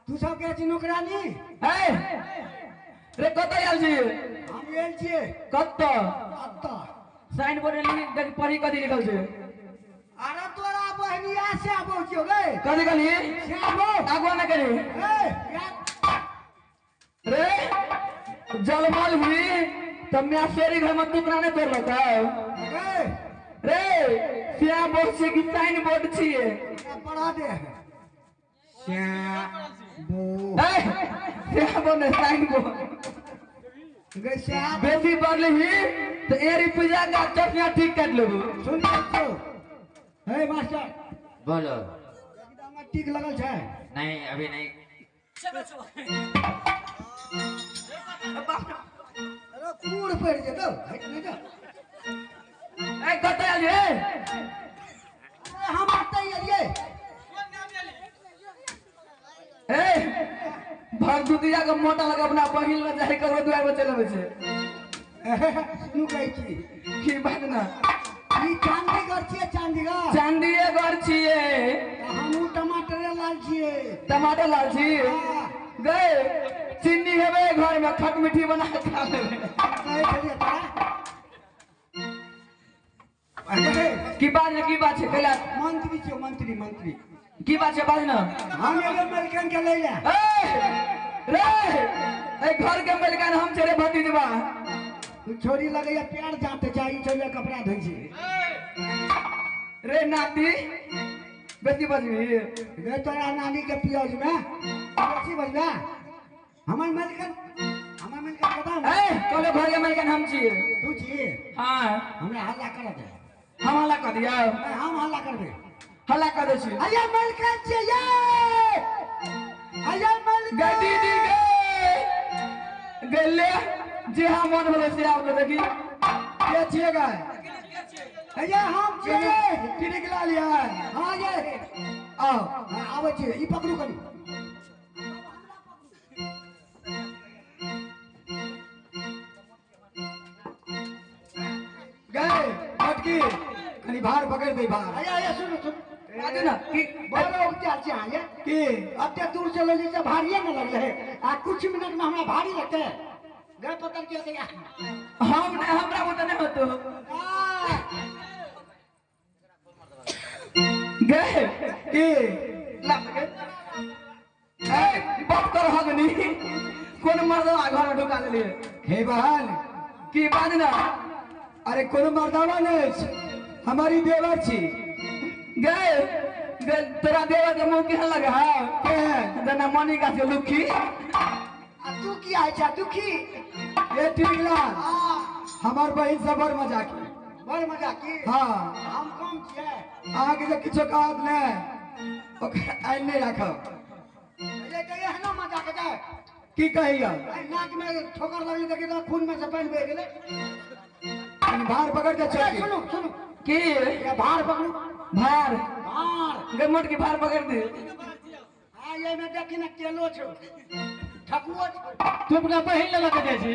तू सब के छी नौकरानी? ए रे कत आयल छी? हम आयल छियै। कत? अत। साइन बोर्ड लिख देख पढ़ी कथी लिखल छै? अरे तोरा बहनिया से आबो छियो गे। कथी कहली? से आबो। आगुआ ना करी। ए यार रे जलमल ही त म्यासेरी घर में टुकड़ा नहीं तोड़लकै। गे रे श्या बोर्ड छियै कि साइन बोर्ड छियै? पढ़ा दे। श्या बो ए श्या बोर्ड नहीं साइन बोर्ड। गे श्या बेसी बढ़ली ही तो एरी पूजा का चटनिया ठीक काट लेबू। सुन ले हे मास्टर बोलो। एकदम ठीक लगल छै? नहीं अभी नहीं। अरे कूड़ पड़ जेतौ हट नहीं जा। ए कत आयल रे? अरे हम आते एलियै। ए भरदुतिया के मोटा लगा अपना बहिन में जाय ककरो दुआर में चल अबै छै। सुनू कहै छी की बात ना? ई चांदीगढ़ छियै। चांदीगढ़ चांदीगढ़ छियै। हमहूँ टमाटरे लाल छियै। टमाटर लाल छी गए चीनी हेबे घर में खट मीठी बना के खा लेबे। कहै छलियै तोरा की बात है? की बात छै कैला? मंत्री छियै मंत्री मंत्री। की बात छै बाज ना? हम एगो मलकन के लै ले। ए रे ए घर के मलकन हम छै रे भतीजबा। तू छोरी लगैया प्यार जाते छै ई छोरी कपड़ा धोइ छै। रे नाती बेसी बजबी रे तोरा नानी के पियाज में बेसी बजबा। हमर मलकन कता? ए कहलो घर के मलकन हम छियै। तू छियै? हां। हमरा हल्ला कर दे। हम हल्ला कर दिया? हम हल्ला करबे। हल्ला कर दे छी। अये मलकन छियै। अये मलकन गे दीदी गे गेले जे हम मन भेलै से आब देखी। के छियै गे? अये हम छियै। टिरिक लाल यार। हां ये आओ। हां आबै छियै। ई पकड़ू कनी। गए मटकी कनी भार पकड़ दे भार। अये अये सुनू सुनू बाजू ना की बड़ उपचार छै अहाँ ये की एते दूर से लेली से भारिये न लगलै आ कुछ मिनट में हमरा भारी लगतै। गए पतन के गया हम नहीं हमरा बुते नहीं होतो। गए की ला गए ए बाप कर हगनी कोन मर्दवा घर में ढुका लेलिए। हे बहन की बाज ना? अरे कोनो मर्दावा नहीं हमारी देवर छी। गए गए तोरा देवर के मुंह केहन लगे है? केहन? जेना मनी गाछ के लुखी। आ तू की आइ छ दुखी? ए टिकला हमार बहिन सब बड़ मजाकी। बड़ मजाकी? हाँ। हम कम छियै? अहाँके जे किछो कहत नहि ओकरा आइन नहि राखब। ये के एहनो मजाक जाय की कहिया? नाक में ठोकर लगलै देखी त खून में से पानि बहि गेलै। कनी भार पकड़ दे छोटी। सुनू सुनू की ये भार पकड़ू। भार भार गे मोट की भार पकड़ दे। आ ये में देखी ना केलो छौ ठकुओ छौ। तू अपना बहिन लग के जाइ छी?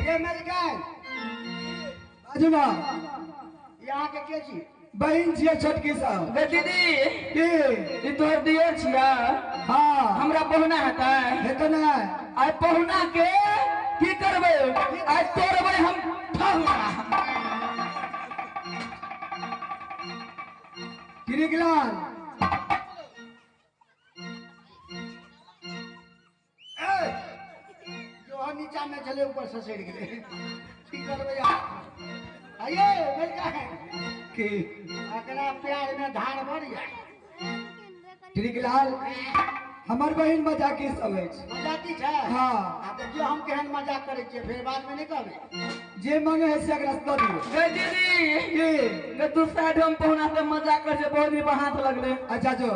ये मलकन बाजू ना। यहाँ के के छी? बहिन छियै छोटकी सब। गे दीदी की ई तोहर दियर छियै? हाँ। हमरा पहुना हेतै? हेतै नै। आइ पहुना के की करबै? आइ तोड़बै हम ठहुना। किरिकलाल ए जो नीचा में छलै ऊपर ससरि गेलै। की करबै यार? आइए मलकन की एकरा प्यार में धार बढ़ जाए। टिरिकलाल हमर बहिन मजाकी सब अछि। मजाकी छै? हाँ। आ देखियो हम केहन मजाक करै छियै फेर बाद में नहीं कहबै। जे मांगे है से एकरा दऽ दियौ। गे दीदी की गे तू साइड हम पहुना से मजाक कर छै बहुत दिन पर हाथ लगले। अच्छा जो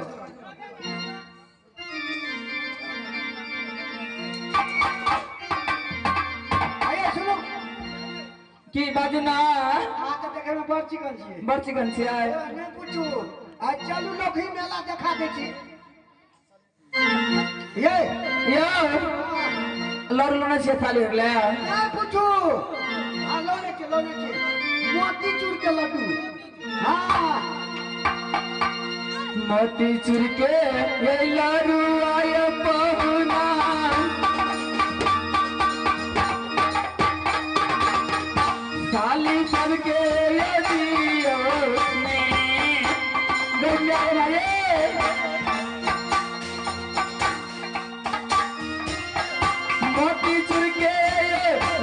आइए सुनू की बाजू ना? अहाँ के देखे में बड़ चिकन छियै। बड़ चिकन छियै? नहीं पूछू। आ चलू लोकही मेला देखा दै छी। ये यो लड़ू लेने छियै साली ले नहीं पूछू। हाँ लोने छे लोने छे मोती चूर के लड्डू। हाँ मोती चूर के ये लड़ू आय पहुना साली सबके ये दियो ने गंगा रे मोती चूर के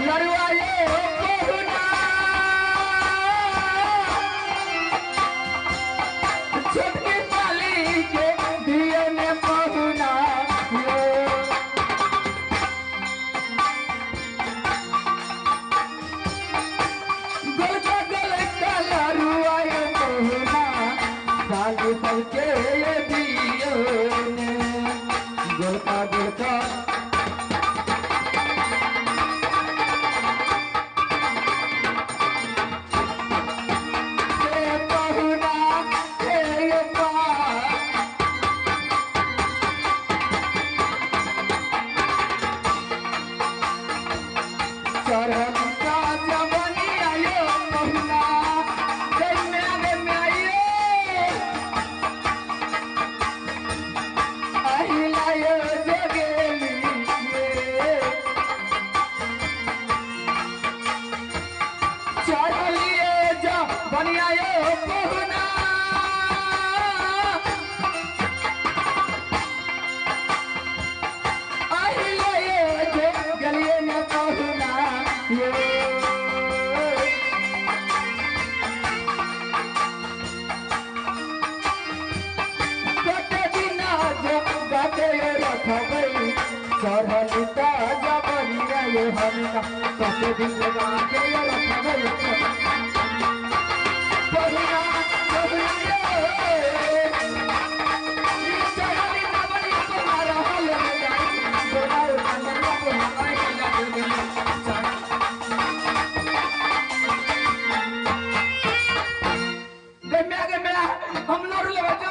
लड़ू आय पहुना छोटकी साली के दियो ने पहुना यो। गोलका गोलका लड़ू आय पहुना साली सबके दियो ने गोलका गोलका पहुना हे पा चरण का जवानी आयो पहुना गम्या गम्या आयो अहिलायो जोगेली चढ़लिए जवानी आयो पहुना अहिलायो जोगेली ने पहुना ये। कते दिना जो गाते रखबै चढ़ल जबनिया ये हमिना कते दिन गाते रखबै पहुना पहुना ये चढ़ल जबनिया पहुना रहल गम्या गम्या हम लड़ू लेबै जो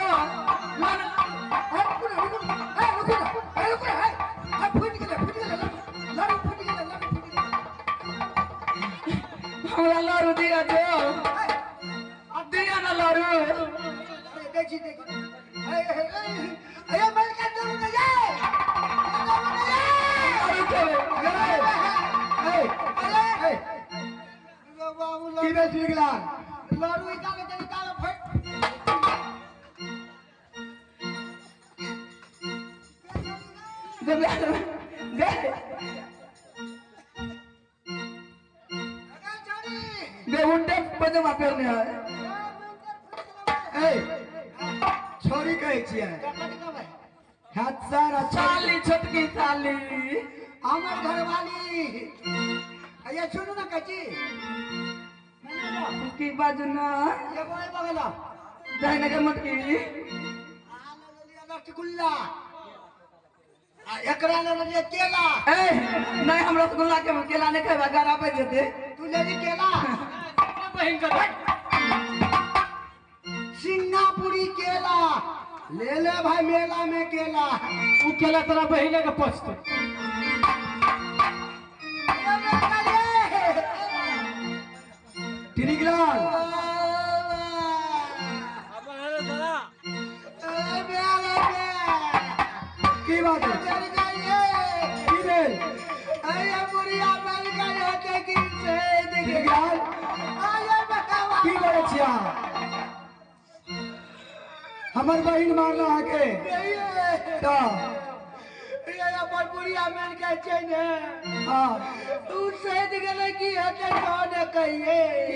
मन हमरा लड़ू दिया जो दिया ना लड़ू। देखी देखी अरे बलका दूर न जाए लड़ू खेबै। ए अरे बाबू की भेल टिकलाल? लड़ू निकाल के निकाल फट गम्या गे गे उल्टे पजामा पहनने है। ए छोरी कहै छियै हाथ सारा साली छोटकी साली हमर घरवाली। अये सुनू ना कची की बाजू ना ये बोल बगला दाहिने के मटकी आ ले लिया रसगुल्ला आ एकरा ले लिया केला। ए नहीं हम रसगुल्ला के केला नहीं खेबा गरा पे जेते। तू ले ली केला बहिन के सिंगापुरी केला ले ले भाई मेला में केला। उ केला तोरा बहिने के पचतौ। टिकलाल की बात है? की भेल? टिकलाल की करै छियै अहाँ? हमर बहिन मारला अहाँके तऽ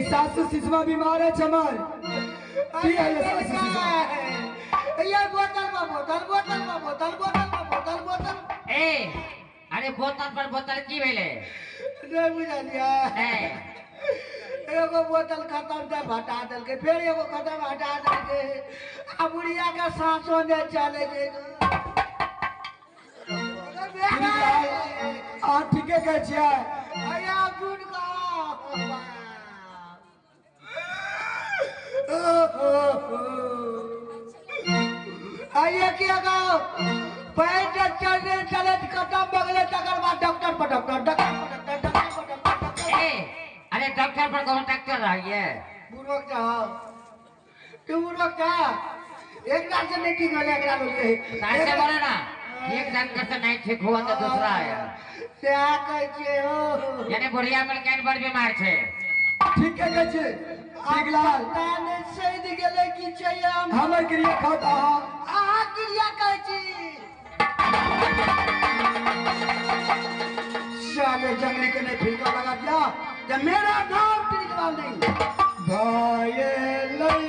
सासू सिसमा बीमार है हमर। की है सासू सिसमा? ये बोतल पर बोतल बोतल पर बोतल बोतल पर बोतल बोतल। ए अरे बोतल पर बोतल की भेले नहीं बुझलियै। एगो बोतल खत्म तऽ हटा देलकै फेर एगो खत्म हटा देलकै आ बुढ़िया के साँसो नहि चलै छै। अहाँ ठीके कहै छियै। आइए किया गाओ पैर चलते चलत खत्म भऽ गेलै तकर बाद डॉक्टर पर डॉक्टर डॉक्टर पर डॉक्टर डॉक्टर पर डॉक्टर डॉक्टर। ए अरे डॉक्टर पर कोनो डॉक्टर रहिए बुढ़क जा तू बुढ़क जा एकरा से नहीं ठीक होले एकरा लोग ऐसे बोले ना एक डॉक्टर से नहीं ठीक हुआ तो दूसरा आया से आ कहै छियै हो यानी बुढ़िया मलकाइन बड़ बीमार छे। ठीक है कहै छै टिकलाल पता नहि सधि गेलै की छै हम हमर क्रिया खात अहाँ अहाँ क्रिया कहै छी साले जंगली के नहीं फिरका लगा दिया जब मेरा नाम टिकलाल नहीं भाई लई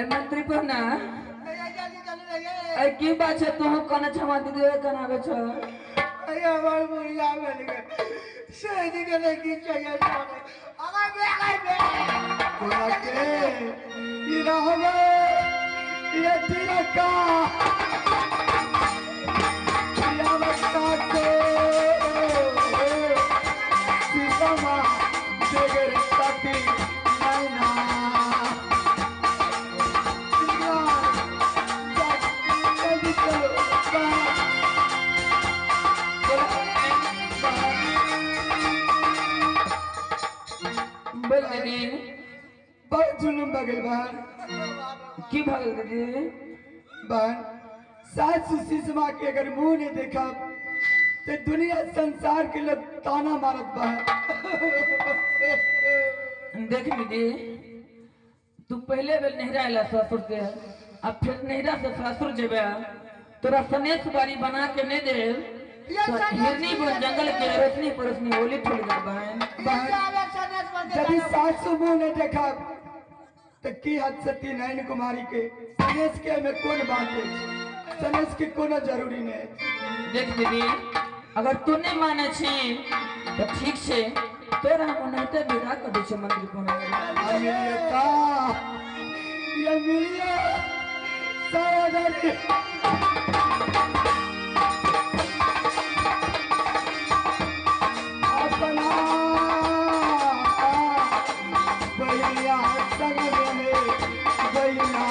मंत्री पर ना की बात है तू कने क्षमा दीदी कनावे छ अरे हमर बुढ़िया बन गए सही गेलै की चाहिए अगर बे अगर बे के ई रहबे ये तिरका या के सीतामा देगर तती नैना बोल दीदी बहुत जुलुम भगल बहन। की भगल दीदी? बहन सासु सिसमा के अगर मुंह नहीं देखा तो दुनिया संसार के लोग ताना मारत बहन। देख दीदी तू पहले बेर नहिरा आला ससुर से अब फिर नहिरा से ससुर जेबे तोरा सनेस बारी बना के नहीं दे हिरनी बन जंगल के रोशनी परोसनी होली ठोल गए बहन। यदि सासु मुंह नहीं देखा तो की हद सती नयन कुमारी के सनेस के में कौन बात है, सनेस के कोनो जरूरी नहीं। देख दीदी अगर तू नहीं माने छी तो ठीक छे तोरा हम ओनाहिते विदा कर दै छियै मंत्री कोनो। ये मिलिया सारा गाड़ी अपना भैया संग में भैया।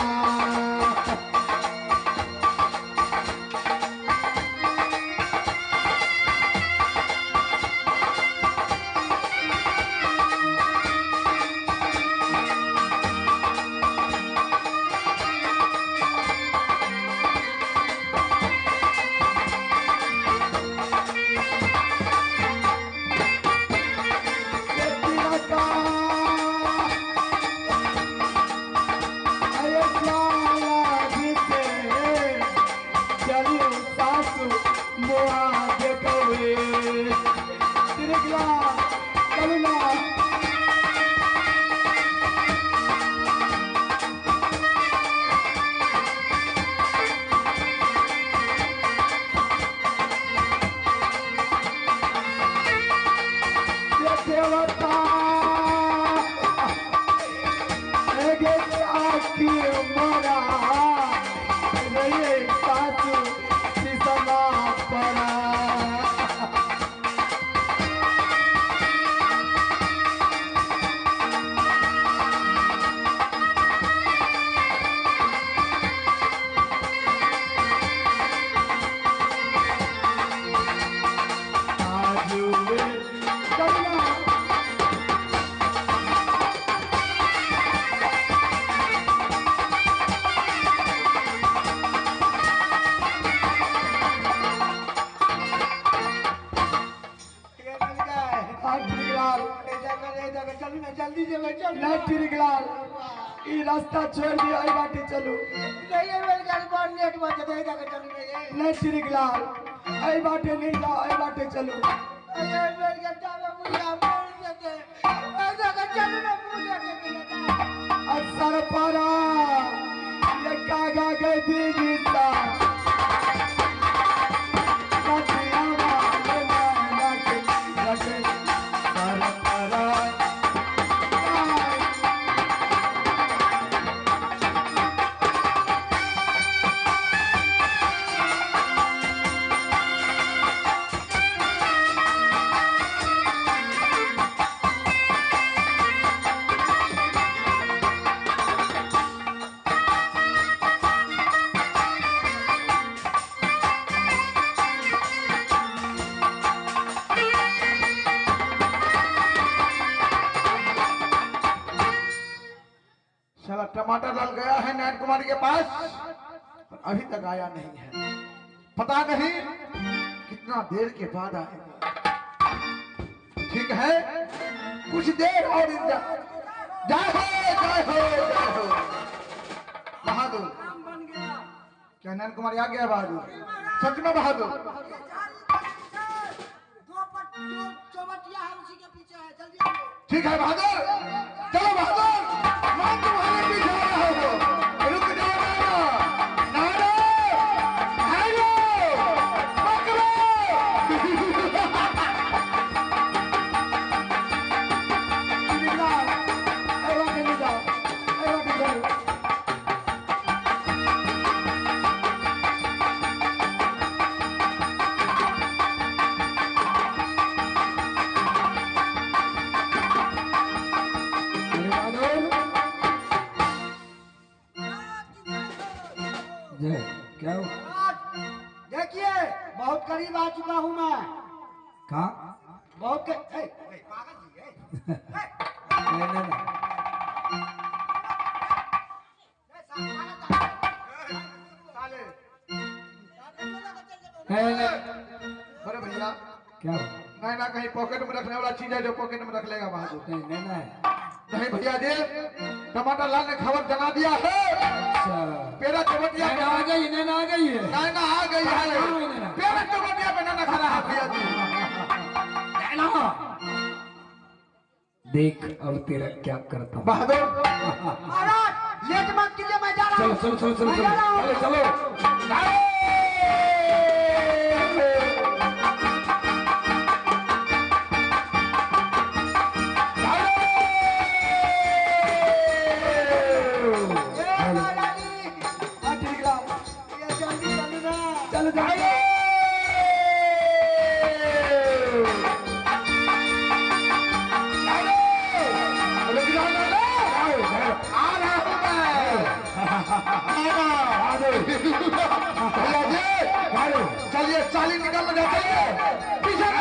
चलू ना जल्दी जेबै चलू। नहीं तिरगलाल ई रास्ता छोड़ दियो आई बाटे चलू। नहीं ये मेरे गाड़ी बड़ लेट बज जेतै एहि दऽ चलू ना ये। नहीं तिरगलाल आई बाटे नहीं जाओ आई बाटे चलू। ये मेरे गड्ढा में बुढ़िया मर जेतै एहि दऽ चलू ना बुढ़िया के असर परा ये कागा गई दीदी सा टमाटर लाल गया है नयन कुमारी के पास पर अभी तक आया नहीं है। पता नहीं कितना देर के बाद आएगा। ठीक है कुछ देर और इंतजार। जय हो जय हो जय हो बहादुर। क्या नयन कुमारी आ गया बहादुर? सच में बहादुर ठीक है बहादुर चलो बहादुर मैं तुम्हारे पीछे आ रहा हूँ। रुक जाओ नाना नाना हेलो पकड़ो। क्या देखिए बहुत करीब आ चुका हूँ मैं। कहाँ? बहुत नहीं नहीं नहीं। अरे भैया क्या नहीं ना कहीं पॉकेट में रखने वाला चीज है जो पॉकेट में रख लेगा बहादुर। नहीं नहीं नहीं नहीं भैया जी टमाटर लाल ने खबर जना दिया है। पेरा चबटिया नैना आ गई। नैना आ गई है। नैना आ गई है। पेरा चबटिया पे नैना खड़ा है भैया जी। नैना देख अब तेरा क्या करता हूँ बहादुर। महाराज लेट मत कीजिए मैं जा रहा हूँ। चलो चलो चलो चलो चलो चलो। चलिए चाली निकल जाते पीछे।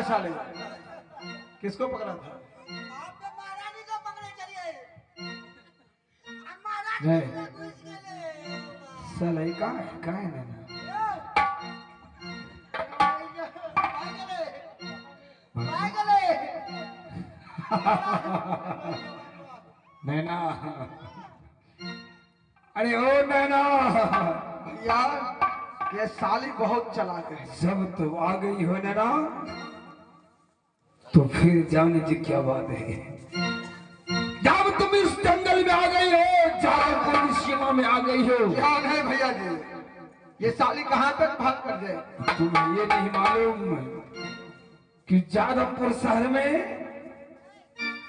साले किसको पकड़ा था? महारानी को पकड़े चलिए। साले कहाँ है? कहाँ है नैना? नैना अरे ओ नैना भैया ये साली बहुत चालाक है। जब तो आ गई हो नैना तो फिर जाने जी क्या बात है। जब तुम इस जंगल में आ गई हो, झारखंड सीमा में आ गई हो। ध्यान है भैया जी ये साली कहाँ तक भाग कर जाए। तुम्हें ये नहीं मालूम कि कि जादवपुर शहर में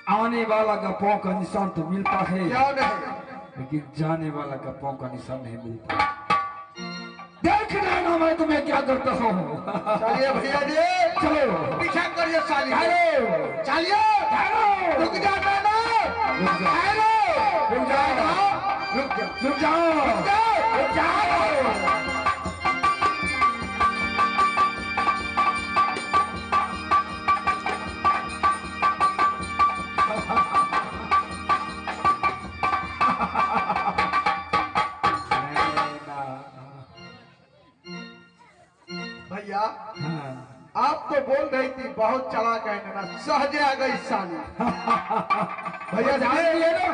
आने वाला का पाँव का निशान तो मिलता है, क्यों नहीं, लेकिन जाने वाला का पाँव का निशान नहीं मिलता। देख लेना मैं तुम्हें क्या करता हूँ। चलिए भैया जी, चलो पीछा करिए साली। चलिए, रुक जा, रुक जाओ, रुक जाओ, रुक जाओ, रुक जाओ। भैया आप तो बोल रही थी बहुत चला गए ना, सहजे आ गई साली। भैया जाने ना,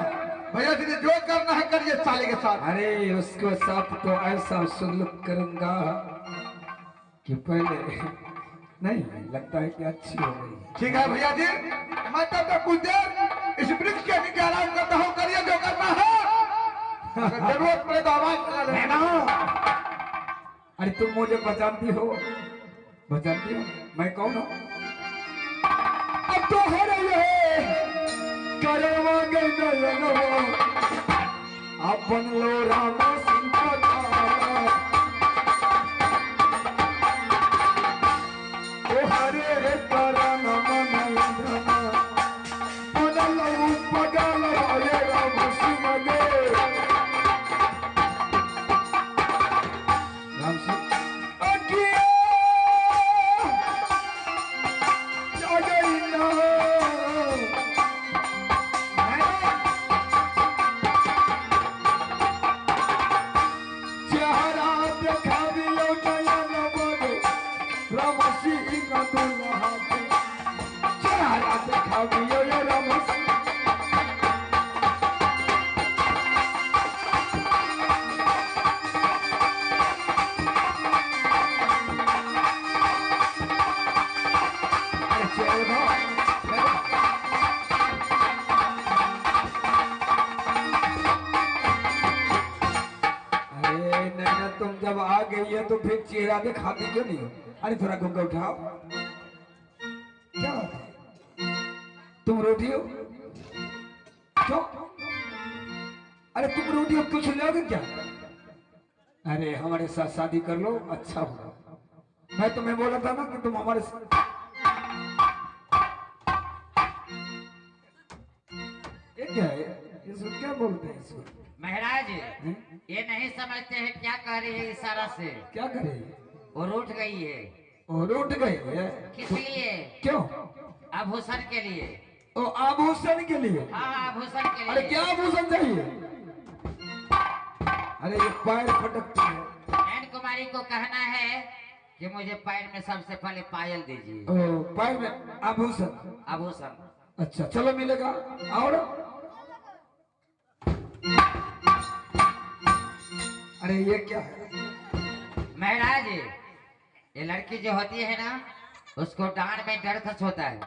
भैया जी जो करना है करिए साली के साथ। अरे उसको साथ तो ऐसा सुलूक करूंगा कि पहले नहीं लगता है कि अच्छी हो गई। ठीक है भैया जी, मैं तब तक कुछ देर इस वृक्ष के नीचे आराम करता हूँ, करिए जो करना है। अगर जरूरत पड़े तो आवाज लगा लेना। अरे तुम मुझे पहचानती हो, पहचानती हो मैं कौन हूँ? अब तो हर अपन लो राम सिंह ओ हरे रे करण मन पगल हरे राम सिंह गे। राम सिंह अकिया तुम जब आ गई है तो फिर चेहरा दिखाती क्यों नहीं हो? अरे थोड़ा घूंघट उठाओ, क्या बात है? तुम रोटी हो क्यों? अरे तुम रोटी हो, कुछ लोगे क्या? अरे हमारे साथ शादी कर लो, अच्छा होगा। मैं तुम्हें बोला था ना कि तुम हमारे साथ। ये क्या है, इसको क्या बोलते हैं इसको? महाराज ये नहीं समझते हैं क्या कह रही है इशारा से। क्या करे? और उठ गई है। और उठ गई है किस लिए? क्यों? आभूषण के लिए। ओ आभूषण के लिए? हाँ आभूषण के लिए। अरे क्या आभूषण चाहिए? अरे ये पैर फटकती है। नैन कुमारी को कहना है कि मुझे पैर में सबसे पहले पायल दीजिए। ओ पैर में आभूषण? आभूषण। अच्छा चलो मिलेगा। और अरे ये क्या है? महाराज ये लड़की जो होती है ना उसको डांड में डरखस होता है।